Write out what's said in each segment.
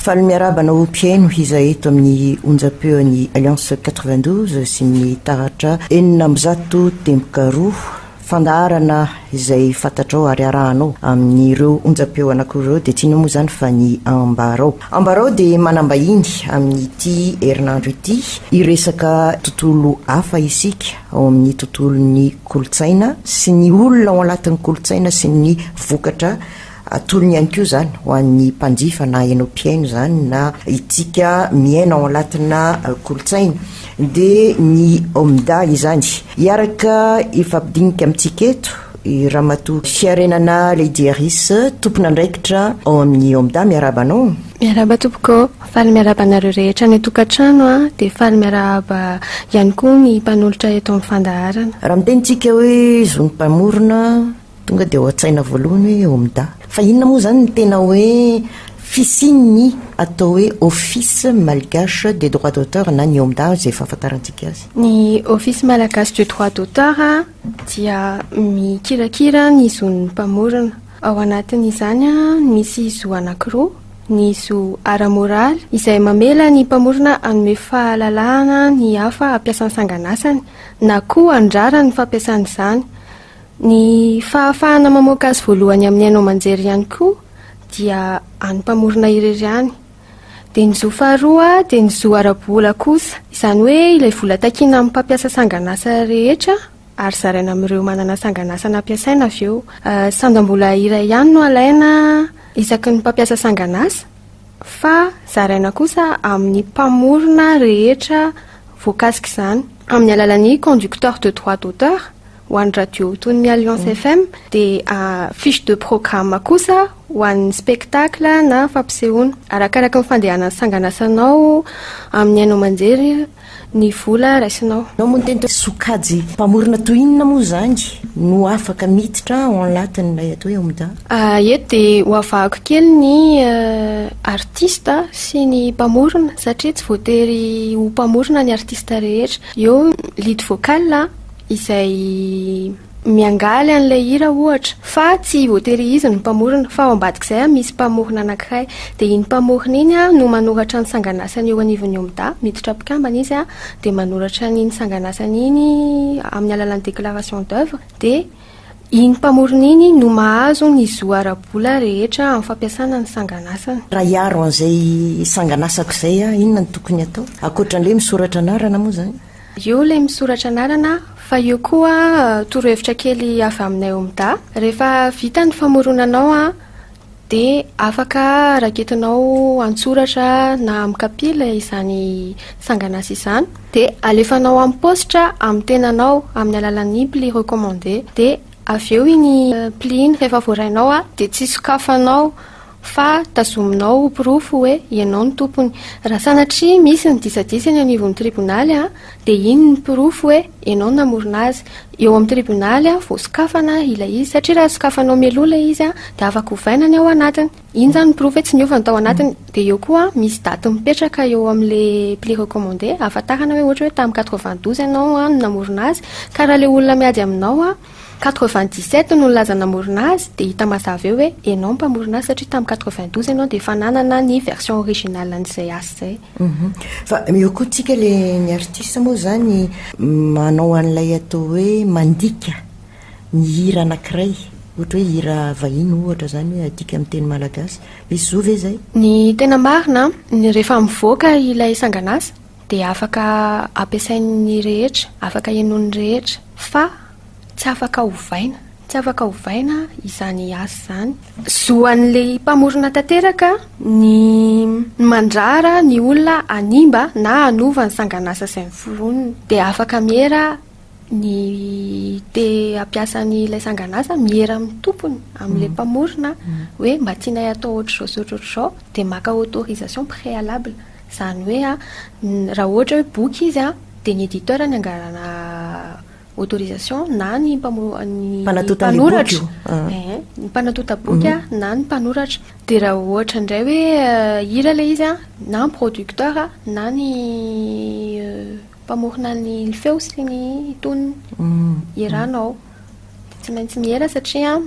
Faly miarahaba anao mpihaino izay eto amin'ny onjam-peon'ny Alliance 92 sy ny taratra 106.2. Fandaharana izay fantatrao ary arahanao amin'ireo onjam-peo anankiroa ireo dia tsy inona moa izany fa ny Ambarao. Ambarao dia manam-bahiny amin'ity herinandro ity hiresaka tontolo hafa isika ao amin'ny tontolon'ny kolontsaina sy ny olona ao anatin'ny kolontsaina sy ny vokatra Atolony ihany koa izany ho an'ny mpanjifa na ianao mpihaino izany na itsika miaina ao anatina kolontsaina dia ny OMDA izany. Hiaraka hifampidinika amintsika eto i Ramatoa Fiarenana Lady Harris, tompon'andraikitra ao amin'ny OMDA. Miarahaba anao. Miarahaba tompoko. Faly miarahaba anareo rehetra any an-tokantrano dia faly miarahaba ihany koa ny mpanolotra eto amin'ny fandaharana. Raha miteny tsika hoe zon'ny mpamorona Tonga dia ao an-tsaina voalohany hoe OMDA. Fa inona moa izany ny tena hoe fisian'ny atao hoe Office Malgache des Droits d'auteur na ny OMDA izay fahafantarantsika azy? Ny Office Malagasy du Droit d'auteur dia mikirakira ny zon'ny mpamorona. Ao anatin'izany misy zo anankiroa, ny zo ara-moraly izay mamela ny mpamorona hanome fahalalahana ny hafa hampiasa ny sanganasany na koa handrara ny fampiasana izany. Ny fahafahana mamoaka azy voalohany amin'ny haino aman-jery ihany koa dia an'ny mpamorona irery ihany. Dia ny zo faharoa dia ny zo ara-bola kosa, izany hoe ilay vola takiana amin'ny mpampiasa sangan'asa rehetra ary zaraina amin'ireo manana sangan'asa nampiasaina avy eo. Sandam-bola iray ihany no alaina isaky ny mpampiasa sangan'asa fa zaraina kosa amin'ny mpamorona rehetra voakasik'izany amin'ny alalan'ny conducteur de droit d'auteur. Ho an'ny radio toy ny Alliance FM dia fiche de programme kosa ho an'ny spectacle na fampisehoana. Arakaraka ny fandehanan'ny sanganasanao amin'ny haino aman-jery ny vola raisinao. Ianao moa niteny hoe sokajy mpamorona toy inona moa izany no afaka miditra ao anatin'ilay atao hoe OMDA? Eto dia ho avahako kely ny artiste sy ny mpamorona satria tsy voatery ho mpamorona ny artiste rehetra. Eo lead vocal izay miangaly an'ilay hira ohatra fa tsy voatery izy no mpamorona fa ao ambadik'izay misy mpamorona anankiray dia iny mpamorona iny no manoratra ny sanganasany eo anivon'ny OMDA, miditra mpikambana izy dia manoratra an'iny sanganasany iny amin'ny alalan'ny déclaration d'oeuvre dia iny mpamorona iny no mahazo ny zo ara-bola rehetra amin'ny fampiasana ny sanganasany. Raha hiaro an'izay sanganasako izay aho, inona no tokony hatao? Ankoatra an'ilay misoratra anarana moa izany? Eo ilay misoratra anarana fa eo koa torohevitra kely avy aminay OMDA. Rehefa vita ny famoronanao dia afaka raketinao an-tsoratra na amin'ny kapila izany sangan'asa izany dia alefanao amin'ny paositra amin'ny tenanao amin'ny alalan'ny pli recommandé. Dia avy eo iny pli iny rehefa voarainao dia tsy sokafanao fa tazominao ho porofo hoe ianao no tompony. Raha sanatria misy ny disadisa eny anivon'ny tribonaly dia iny ny porofo hoe ianao no namorona azy. Eo amin'ny tribonaly vao sokafana ilay izy satria raha sokafanao mialoha ilay izy dia afaka ovaina ny ao anatiny. Iny izany ny porofo hoe tsy niova ny tao anatiny. Dia eo koa misy daty mipetraka eo amin'ilay pli recommandé ahafantarana hoe ohatra hoe tamin'ny 92 ianao no namorona azy ka raha ilay olona miady aminao 97 no nilaza namorona azy dia hita mazava eo hoe ianao no mpamorona azy satria tamin'ny 92 ianao dia efa nanana ny version originale an'izay asa izay. Fa eo koa tsika le ny artiste moa zany manao an'ilay atao hoe mandika ny hira anankiray, ohatra hoe hira vahiny ohatra zany hoe adika amin'ny teny malagasy, misy zo ve zay? Ny tena marina, ny rehefa mivoaka ilay sangan'asa dia afaka ampiasain'ny rehetra, afaka henoin'ny rehetra fa tsy afaka ovaina, tsy afaka ovaina izany asa izany. Zo an'ilay mpamorona tanteraka ny mandrara ny olona hanimba na hanova ny sangan'asa izay noforoniny. Dia afaka miera ny te hampiasa an'ilay sangan'asa, miera amin'ny tompony, amin'ilay mpamorona hoe mba tianay atao ohatr'izao sy ohatr'ohatr'izao, dia maka autorisation préalable. Izany hoe raha ohatra hoe boky izy dia ny éditeur no angalana autorisation na ny mpamo- ny Mpanatonta an'ilay boky mpanoratra. io. Ah. Eh, ny mpanatonta boky a, na ny mpanoratra. Dia raha ohatra indray hoe hira ilay izy a, na ny producteur a, na ny mpamorona ny feo sy ny tonony, iarahanao. Tsy maintsy miera satria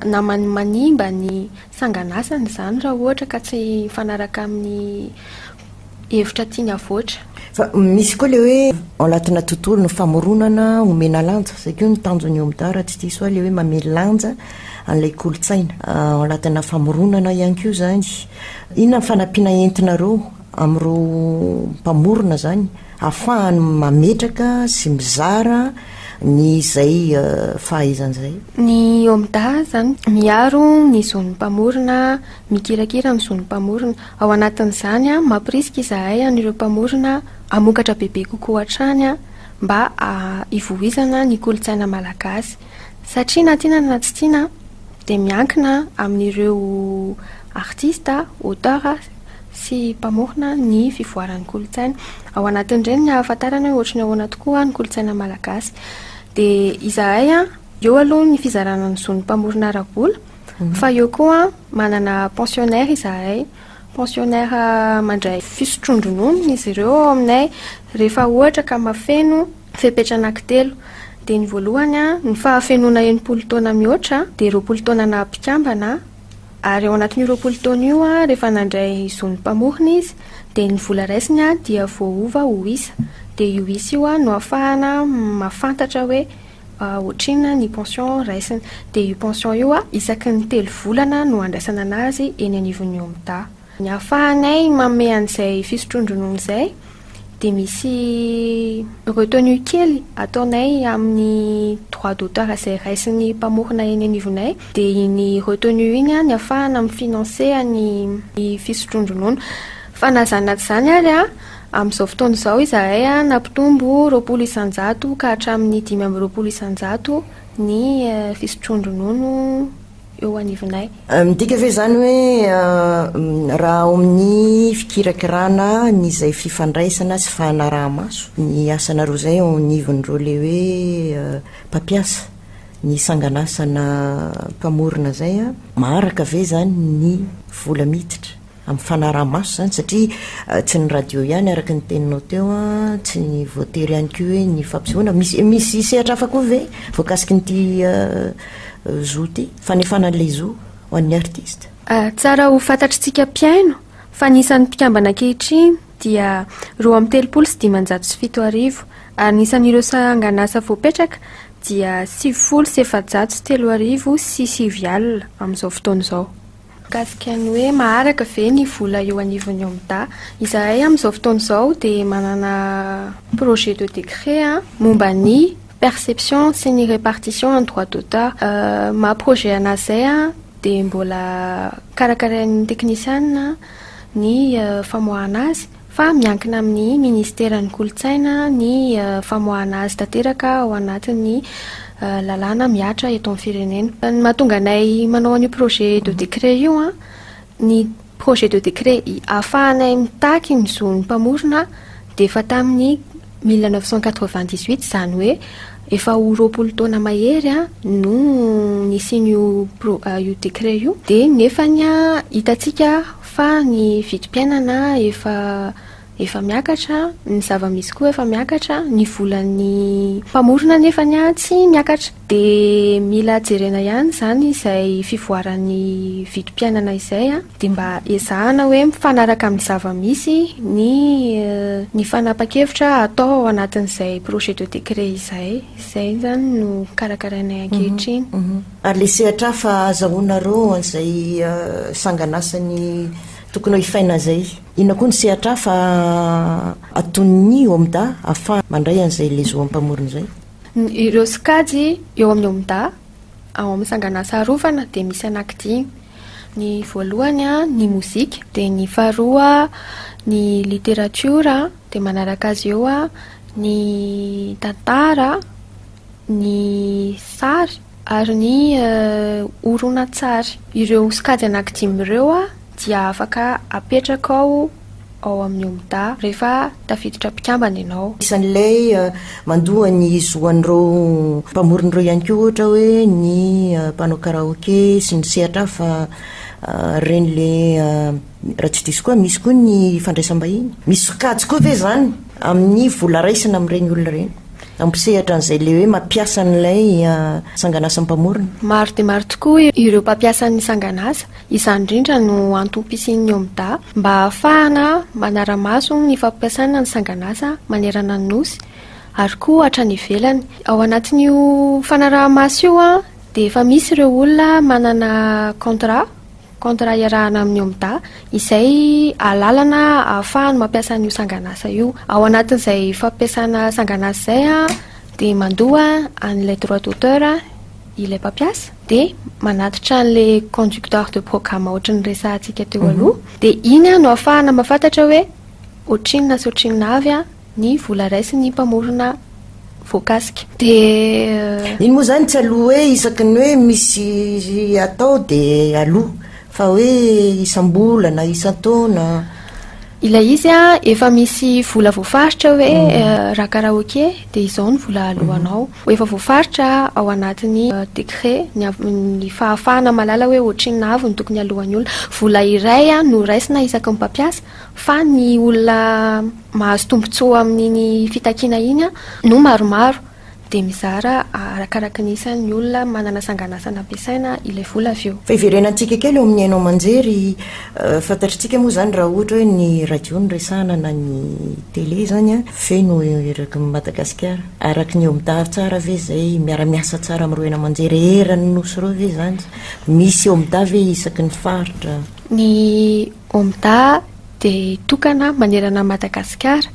naman'ny manimba ny sangan'asany izany raha ohatra ka tsy mifanaraka amin'ny hevitra tiany havoatra. Fa misy koa ilay hoe ao anatina tontolon'ny famoronana omena lanja, izay koa ny tanjon'ny OMDA raha tsy diso aho, ilay hoe manome lanja an'ilay kolontsaina ao anatina famoronana ihany koa izany. Inona ny fanampiana entinareo amin'ireo mpamorona izany ahafahany mametraka sy mizara ny izay fahaizany izay? Ny OMDA izany miaro ny zon'ny mpamorona, mikirakira ny zon'ny mpamorona. Ao anatin'izany, mampirisika izahay an'ireo mpamorona hamokatra bebe kokoa hatrany mba hivoizana ny kolontsaina malagasy. Satria na tiana na tsy tiana dia miankina amin'ireo artista, auteur sy mpamorona ny fivoaran'ny kolontsaina. Ao anatin'ireny ny ahafantarana hoe ohatry ny ahoana tokoa ny kolontsaina malagasy. Dia izahay, eo aloha ny fizarana ny zon'ny mpamorona ara-bola, Fa eo koa manana pensionnaire izahay, pensionnaire mandray fisotroan-dronono izy ireo ao aminay rehefa ohatra ka mahafeno fepetra anankitelo. Dia ny voalohany, ny fahafenoana 60 taona mihoatra, dia 20 taona naha mpikambana, ary ao anatin'io 20 taona io rehefa nandray zon'ny mpamorona izy dia ny vola raisiny dia voaova ho isa. Dia io isa io no ahafahana mahafantatra hoe Ohatrinona ny pension raisiny. Dia io pension io isaky ny telo volana no andraisana anazy eny anivon'ny OMDA. Ny ahafahanay manome an'izay fisotroan-dronono izay dia misy retenue kely ataonay amin'ny droit d'auteur izay raisin'ny mpamorona eny anivonay. Dia iny retenue iny ny ahafahana mi-financer ny fisotroan-dronono. Fa na izany na tsy izany ary an, Amin'izao fotoana izao izahay nampitombo 20% ka hatramin'ny 25% ny fisotroan-dronono eo anivonay. Midika ve izany hoe raha ao amin'ny fikirakirana ny izay fifandraisana sy fanaraha-maso ny asanareo izay ao anivon'ireo ilay hoe mpampiasa ny sanganasana mpamorona izay, maharaka ve izany ny vola miditra? Amin'ny fanaraha-maso izany satria tsy ny radio ihany araka ny teninao teo an, tsy ny voatery ihany koa hoe ny fampisehoana, misy misy sehatra hafa koa ve voakasikin'ity zo ity, fanefana an'ilay zo ho an'ny artista? Tsara ho fantatr'tsika mpihaino fa ny isan'ny mpikambana ankehitriny dia 7532 ary ny isan'ireo sangan'asa voapetraka dia 3490 amin'izao fotoana izao. Mikasika ny hoe maharaka ve ny vola eo anivon'ny OMDA. Izahay amin'izao fotoana izao dia manana projet de décret momba ny perception sy ny répartition en droit d'auteur. Maha projet anazy izay dia mbola karakarain'ny teknisiana ny famoahana azy fa miankina amin'ny ministeran'ny kolontsaina ny famoahana azy tanteraka ao anatin'ny lalàna mihatra eto amin'ny firenena. Ny mahatonga anay manao an'io projet de décret io an, ny projet de décret ahafahanay mitaky ny zon'ny mpamorona dia efa tamin'ny 1998, izany hoe efa ho 20 taona mahery no nisian'io pro- io décret io, dia nefany hitantsika Fa ny vidim-piainana efa efa miakatra, ny zava-misy koa efa miakatra, ny volan'ny mpamorona nefany tsy miakatra. Dia mila jerena ihany izany izay fivoaran'ny vidim-piainana izay, dia mba ezahana hoe mifanaraka amin'ny zava-misy ny ny fanapan-kevitra atao ao anatin'izay projet de décret izay. Izay izany no karakarainay ankehitriny. Ary ilay sehatra hafa azahoanareo an'izay sangan'asany tokony ho efaina izay? Inona koa ny sehatra hafa ataon'ny OMDA ahafahana mandray an'izay ilay zo mpamorona izay? Ireo sokajy eo amin'ny OMDA, ao amin'ny sangan'asa arovana dia misy anankidimy. Ny voalohany ny mozika, dia ny faharoa ny literatiora, dia manaraka azy eo ny tantara, ny sary ary ny horonantsary. Ireo sokajy anankidimy ireo dia afaka apetraka ao ao amin'ny OMDA rehefa tafiditra mpikambana ianao. Isan'ilay mandoa ny zo an'ireo mpamorona ireo ihany koa ohatra hoe ny mpanao karaoke sy ny sehatra hafa ireny le raha tsy diso koa misy koa ny fandraisam-bahiny. Misy sokajy koa ve izany amin'ny vola raisina amin'ireny olona ireny? Hampisehatra an'izay ilay hoe mampiasa an'ilay sanganasa mpamorona. Maro dia maro tokoa ireo mpampiasa ny sanganasa. Izany indrindra no antom-pisian'ny OMDA, mba hahafahana manara-maso ny fampiasana ny sanganasa manerana ny Nosy ary koa hatrany ivelany. Ao anatin'io fanaraha-maso io dia efa misy ireo olona manana contrat. Contrat iarahana amin'ny OMDA izay alalana ahafahany mampiasa an'io sanganasa io. Ao anatin'izay fampiasana sanganasa izay dia mandoa an'ilay droit d'auteur ilay mpampiasa dia manatitra an'ilay conducteur de programme ohatran'ny resahantsika teo aloha. Dia iny no ahafahana mahafantatra hoe ohatrinona sy ohatrinona avy ny vola raisin'ny mpamorona voakasika. Dia. Iny moa izany tsy aloha hoe isaky ny hoe misy atao dia aloha fa hoe isam-bolana, isan-taona. Ilay izy an, efa misy vola voafaritra hoe raha karaoke dia izao ny vola aloanao. Efa voafaritra ao anatin'ny décret ny ny fahafahana mahalala hoe ohatrinona avy no tokony aloan'ny olona. Vola iray no raisina isaky ny mpampiasa fa ny olona mahazo tombontsoa amin'iny fitakiana iny no maromaro dia mizara arakaraka ny isan'ny olona manana sanganasa nampiasaina ilay vola avy eo. Fa hiverenantsika kely eo amin'ny haino aman-jery, fantatritsika moa izany raha ohatra hoe ny radio no resahana na ny télé izany, feno eraky ny Madagasikara. Araky ny eo amin'ny tsara ve izay, miara-miasa tsara amin'ireo haino aman-jery eran'ny Nosy ireo ve izany? Misy eo amin'ny ve isaky ny faritra? Ny OMDA dia tokana manerana an'i Madagasikara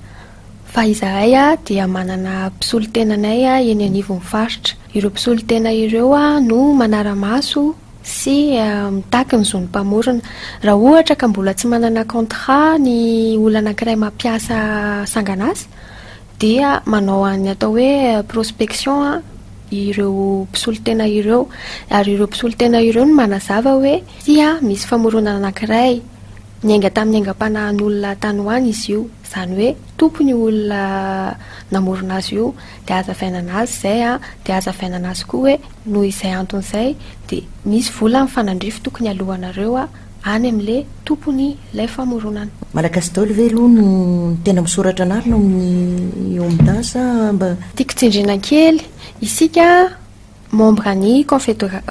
fa izahay dia manana mpisolotenanay eny anivon'ny faritra. Ireo mpisolontena ireo no manara-maso sy mitaky ny zon'ny mpamorona. Raha ohatra ka mbola tsy manana contrat ny olona anankiray mampiasa sangan'asa dia manao an'ny atao hoe prospection ireo mpisolontena ireo ary ireo mpisolontena ireo no manazava hoe ity misy famoronana anankiray Niainga tamin'ny aingam-panahin'olona tany ho any izy io, izany hoe tompony io olona namorona azy io, dia hazavaina anazy izay an, dia hazavaina anazy koa hoe noho izay antony izay dia misy vola mifanandrify tokony haloanareo any amin'ilay tompony ilay famoronana. Malagasy daholo ve aloha no tena misoratra anarana ao amin'ny OMDA sa mba. Tiako tsindriana kely, isika Membre ny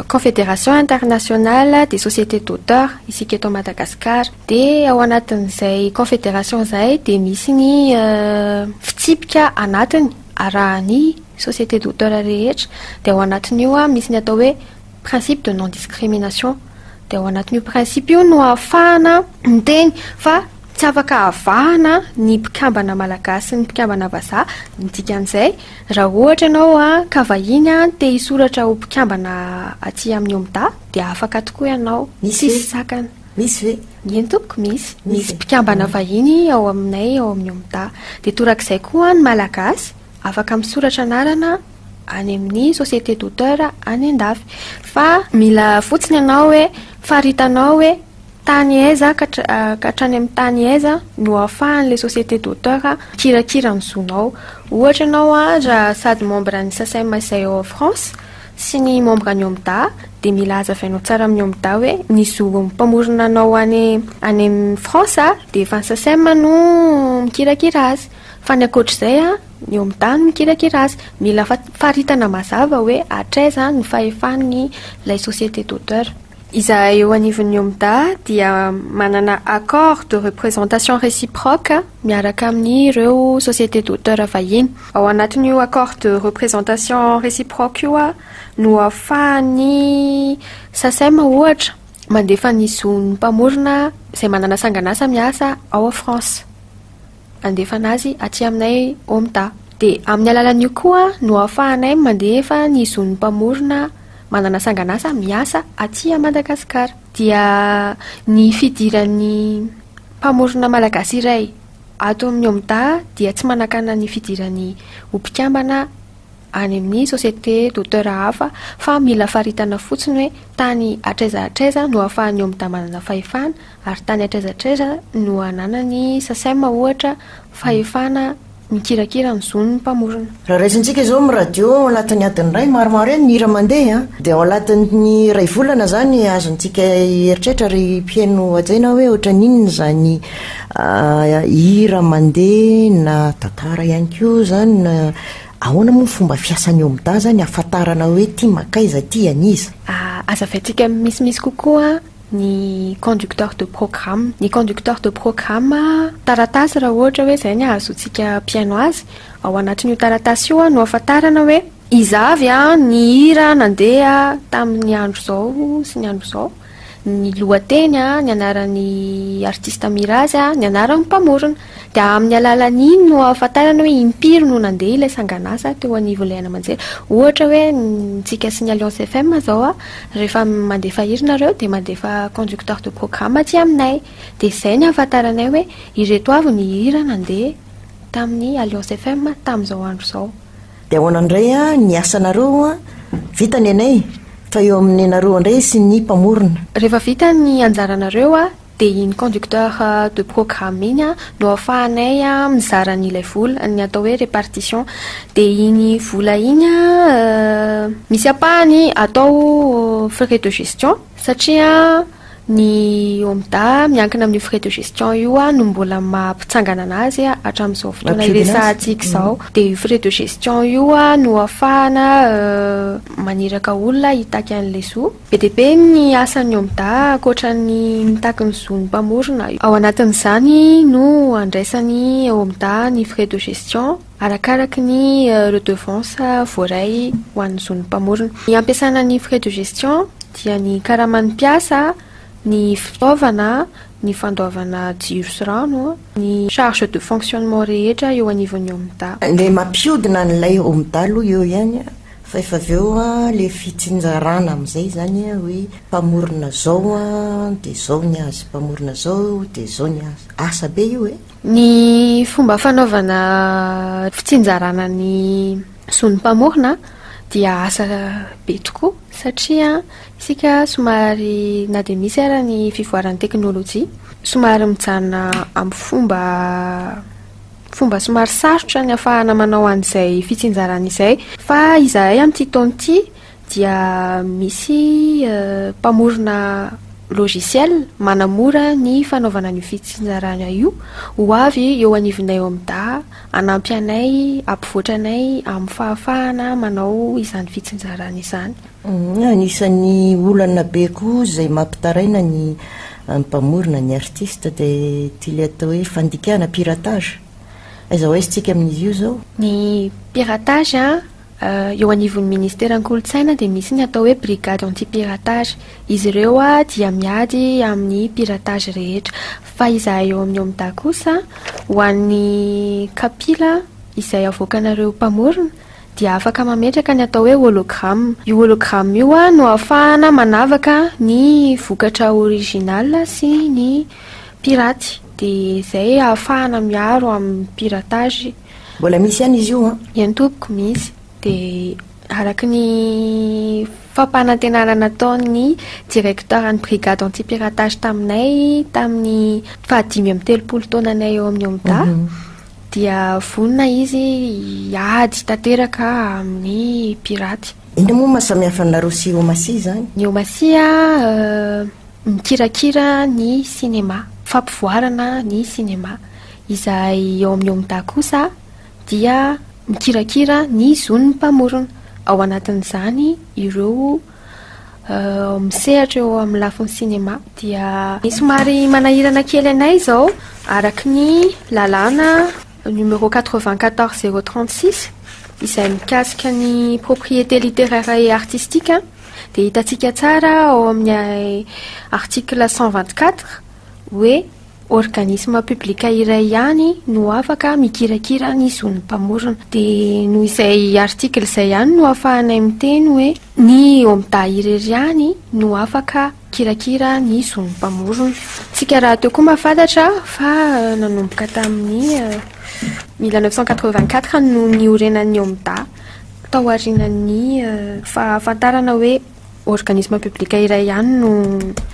Confédération Internationale des Sociétés d'Auteurs isika eto Madagasikara. Dia ao anatin'izay confédération izay dia misy ny fitsipika anatiny arahan'ny société d'auteurs rehetra. Dia ao anatin'io misy ny atao hoe principe de non discrimination. Dia ao anatin'io principe io no ahafahana miteny fa tsy afaka avahana ny mpikambana malagasy sy ny mpikambana vazaha. Ny dikan'izay, Raha ohatra ianao ka vahiny te hisoratra ho mpikambana aty amin'ny OMDA dia afaka tokoa ianao, tsisy sakana. Misy ve? Eny tompoko, misy. Misy mpikambana vahiny ao aminay ao amin'ny OMDA. Dia torak'izay koa ny Malagasy afaka misoratra anarana any amin'ny société d'auteur any an-dafy. Fa mila fotsiny ianao hoe faritanao hoe Tany aiza ka ka hatrany amin'ny tany aiza no ahafahan'ilay société d'auteur mikirakira ny zonao. Ohatra ianao raha sady membre an'ny SACEM izay ao France sy ny membre an'ny OMDA dia mila hazavainao tsara amin'ny OMDA hoe ny zo mpamorona anao any any France dia efa ny SACEM no mikirakira azy. Fa ny ankoatr'izay ny OMDA no mikirakira azy. Mila faritana mazava hoe hatraiza ny fahefan'ilay société d'auteur. Izahay eo anivon'ny OMDA dia manana accord de représentation réciproque miaraka amin'ireo société d'auteur vahiny. Ao anatin'io accord de représentation réciproque io no ahafahan'ny SACEM ohatra mandefa ny zon'ny mpamorona izay manana sangan'asa miasa ao France. Andefana azy aty aminay OMDA. Dia amin'ny alalan'io koa no ahafahanay mandefa ny zon'ny mpamorona manana sangan'asa miasa aty Madagasikara. Dia ny fidiran'ny mpamorona malagasy iray ato amin'ny OMDA dia tsy manakana ny fidirany ho mpikambana any amin'ny société d'auteur hafa fa mila faritana fotsiny hoe tany hatraiza hatraiza no ahafahan'ny OMDA manana fahefana ary tany hatraiza hatraiza no ananan'ny SACEM ohatra fahefana mikirakira ny zon'ny mpamorona. Raha raisintsika izao amin'ny radio ao anatin'ny adiny iray maromaro eny ny hira mandeha an, dia ao anatin'ny iray volana izany azontsika eritreritra ry mpihaino hajaina hoe ohatran'ny inona izany hira mandeha na tantara ihany koa izany na. Ahoana moa ny fomba fiasan'ny OMDA zany ahafantarana hoe ty makaiza ty an'iza? Azavaintsika misimisy kokoa ny conducteur de programme. Ny conducteur de programme, taratasy raha ohatra hoe izay ny ahazoantsika mpihaino azy, ao anatin'io taratasy io no ahafantarana hoe iza avy ny hira nandeha tamin'ny andro izao sy ny andro izao, ny lohateny, ny anaran'ny artiste mihira azy, ny anaran'ny mpamorona. Dia amin'ny alalan'iny no ahafantarana hoe impiry no nandeha ilay sangan'asa teo anivon'ilay haino aman-jery. Ohatra hoe ntsika sy ny Alliance FM izao, rehefa mandefa hira nareo dia mandefa conducteur de programme aty aminay. Dia izay no ahafantaranay hoe ireto avy ny hira nandeha tamin'ny Alliance FM tamin'izao andro izao. Dia ahoana indray ny asanareo? Vita ny anay fa eo amin'ny anareo indray sy ny mpamorona. Rehefa vita ny anjaranareo dia iny conducteur de programme iny no ahafahanay mizara an'ilay vola, ny atao hoe répartition. Dia iny vola iny misy ampahany atao frais de gestion satria ny OMDA miankina amin'io frais de gestion io no mbola maha mpitsangana anazy hatramin'izao fotoana iresahantsika izao. Dia io frais de gestion io no ahafahana maniraka olona hitaky an'ilay zo. Be dia be ny asan'ny OMDA ankoatra ny mitaky ny zon'ny mpamorona. Ao anatin'izany no andraisan'ny OMDA ny frais de gestion arakaraky ny redevance voaray ho an'ny zon'ny mpamorona. Ny ampiasana ny frais de gestion dia ny karaman'ny mpiasa, ny fitaovana, ny fandoavana jiro sy rano, ny charge de fonctionnement rehetra eo anivon'ny OMDA. Ilay mampihodina an'ilay OMDA aloha eo ihany Fa efa avy eo le fitsinjarana amin'izay izany hoe mpamorona zao dia zao ny azy, mpamorona zao dia zao ny azy. Asa be io e! Ny fomba fanaovana fitsinjarana ny zon'ny mpamorona dia asa be tokoa satria isika somary na dia misy ara ny fivoaran'ny teknolojia, somary mijanona amin'ny fomba Fomba somary sarotra ny afahana manao an'izay fitsinjarana izay fa izahay amin'ity taona ity dia misy mpamorona logiciel manamora ny fanaovana an'io fitsinjarana io ho avy eo anivonay ao amin'ny hanampy anay hampivoatra anay amin'ny fahafahana manao izany fitsinjarana izany. Anisan'ny olana be koa izay mampitaraina ny mpamorona, ny artiste dia ity ilay atao hoe fandikana, piratage. Aiza ho aiza isika amin'izy io izao? Ny piratage eo anivon'ny ministeran'ny kolontsaina dia misy ny atao hoe brigade anti-piratage. Izy ireo dia miady amin'ny piratage rehetra. Fa izahay eo amin'ny OMDA kosa, ho an'ny kapila izay avoakanareo mpamorona, dia afaka mametraka ny atao hoe hologramme. Io hologramme io no ahafahana manavaka ny vokatra original sy ny piraty. Dia izay ahafahana miaro amin'ny piratage. Mbola misy ihany izy io an? Eny tompoko, misy. Dia araka ny fampanantenana nataon'ny directeur ny brigade anti-piratage taminay tamin'ny fahadimy amby telopolo taonanay eo amin'ny OMDA, Dia vonona izy hiady tanteraka amin'ny piraty. Inona moa maha samy hafa anareo sy Omasia izany? Ny Omasia mikirakira ny sinema, fampivoarana ny sinema. Izahay eo amin'ny OMDA kosa dia mikirakira ny zon'ny mpamorona. Ao anatin'izany ireo misehatra eo amin'ny lafiny sinema dia somary manahirana kely anay izao araka ny lalàna numéro 94 036 izay mikasika ny propriété littéraire et artistique dia hitantsika tsara ao amin'ny article 124 hoe Organisme public iray ihany no afaka mikirakira ny zon'ny mpamorona. Dia noho izay article izay ihany no ahafahanay miteny hoe ny OMDA irery ihany no afaka mikirakira ny zon'ny mpamorona. Tsika rahateo koa mahafantatra fa nanomboka tamin'ny 1984 no niorenan'ny OMDA tao aorianan'ny fahafantarana hoe Organisme public iray ihany no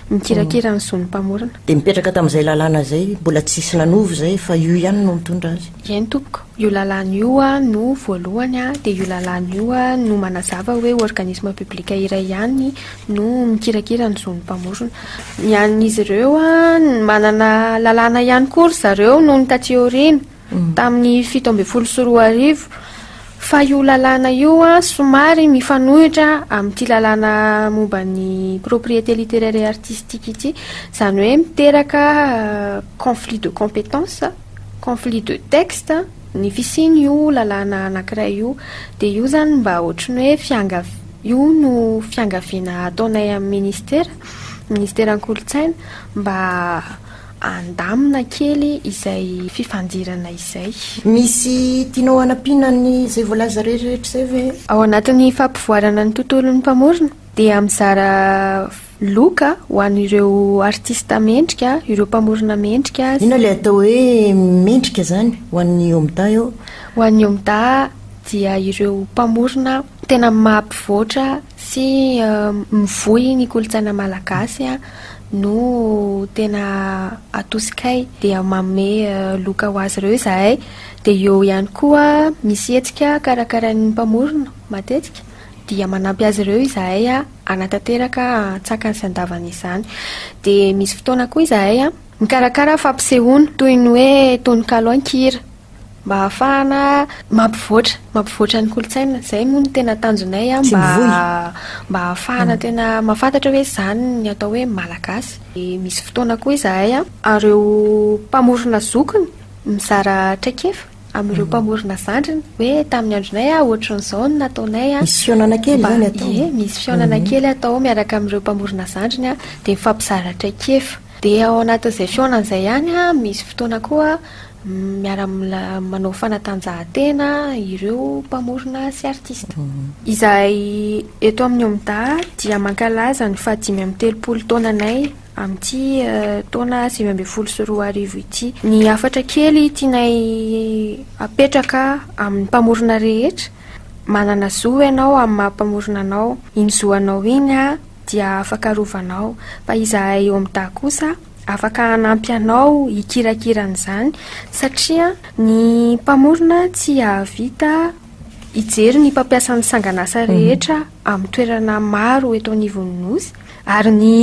mikirakira ny zon'ny mpamorona. Dia mipetraka tamin'izay lalàna izay, mbola tsisy nanova izay fa io ihany no mitondra azy. Eny tompoko, io lalàna io no voalohany dia io lalàna io no manazava hoe organisme public iray ihany no mikirakira ny zon'ny mpamorona. Ny an'izy ireo manana lalàna ihany koa ry zareo nony taty aoriana. tamin'ny 2017. Fa io lalàna io somary mifanohitra amin'ity lalàna momba ny propriété littéraire et artistique ity. Izany hoe miteraka conflit de compétence, conflit de texte ny fisian'io lalàna anankiray io. Dia io izany mba ohatran'ny hoe fiangav-, io no fiangaviana ataonay amin'ny ministera, ministeran'ny kolontsaina mba handamina kely izay fifandirana izay. Misy tianao hanampiana ny izay voalaza rehetra izay ve? Ao anatin'ny fampivoarana ny tontolon'ny mpamorona dia mizara loka ho an'ireo artista mendrika, ireo mpamorona mendrika. Inona ilay atao hoe mendrika izany ho an'ny OMDA eo? Ho an'ny OMDA dia ireo mpamorona tena mampivoatra sy mivoy ny kolontsaina malagasy no tena atosikay dia manome loka ho azy ireo izahay. Dia eo ihany koa misy hetsika karakarain'ny mpamorona matetika dia manampy azy ireo izahay hanatanteraka antsakany sy andavany izany. Dia misy fotoana koa izahay mikarakara fampisehoana toy ny hoe tononkalo an-kira. Mba hahafahana mampivoatra, mampivoatra ny kolontsaina. Izay moa no tena tanjonay an, mba mba hahafahana tena mahafantatra hoe izany ny atao hoe malagasy. Dia misy fotoana koa izahay an, ireo mpamorona zokiny mizara traikefa amin'ireo mpamorona zandriny hoe tamin'ny andronay an, ohatran'izao no nataonay an. Misy fihaonana kely izany atao? Ie, misy fihaonana kely atao miaraka amin'ireo mpamorona zandriny an, dia mifampizara traikefa. Dia ao anatin'izay fihaonana izay ihany an, misy fotoana koa Miara-manao fanatanjahantena ireo mpamorona sy artista. Izahay eto amin'ny OMDA dia mankalaza ny fahadimy amby telopolo taonanay amin'ity taona 2019 ity. Ny hafatra kely tianay apetraka amin'ny mpamorona rehetra, manana zo ianao amin'ny maha mpamorona anao. Iny zo anao iny dia afaka arovanao. Fa izahay OMDA kosa Afaka hanampy anao hikirakira an'izany satria ny mpamorona tsy hahavita hijery ny mpampiasa ny sangan'asa rehetra amin'ny toerana maro eto anivon'ny Nosy ary ny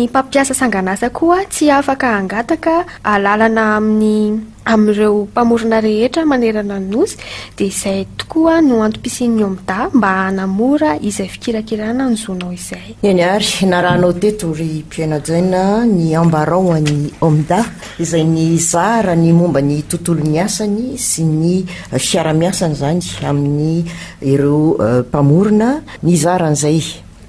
mpampiasa sangan'asa koa tsy afaka hangataka alalana amin'ny amin'ireo mpamorona rehetra manerana ny Nosy dia izay tokoa no antom-pisian'ny OMDA mba hanamora izay fikirakirana ny zonao izay. Eny ary, narahanao teto ry mpihaino hajaina ny ambarao an'ny OMDA izay nizara ny momba ny tontolon'ny asany sy ny fiarahamiasany izany amin'ny ireo mpamorona nizara an'izay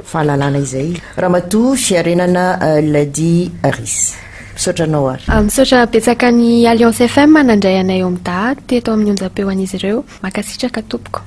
fahalalana izay Ramatoa Fiarenana Lady Harris. Misaotra anao ary. Misaotra betsaka ny Alliance FM nandray anay OMDA teto amin'ny onjam-peo an'izy ireo. Mankasitraka tompoko.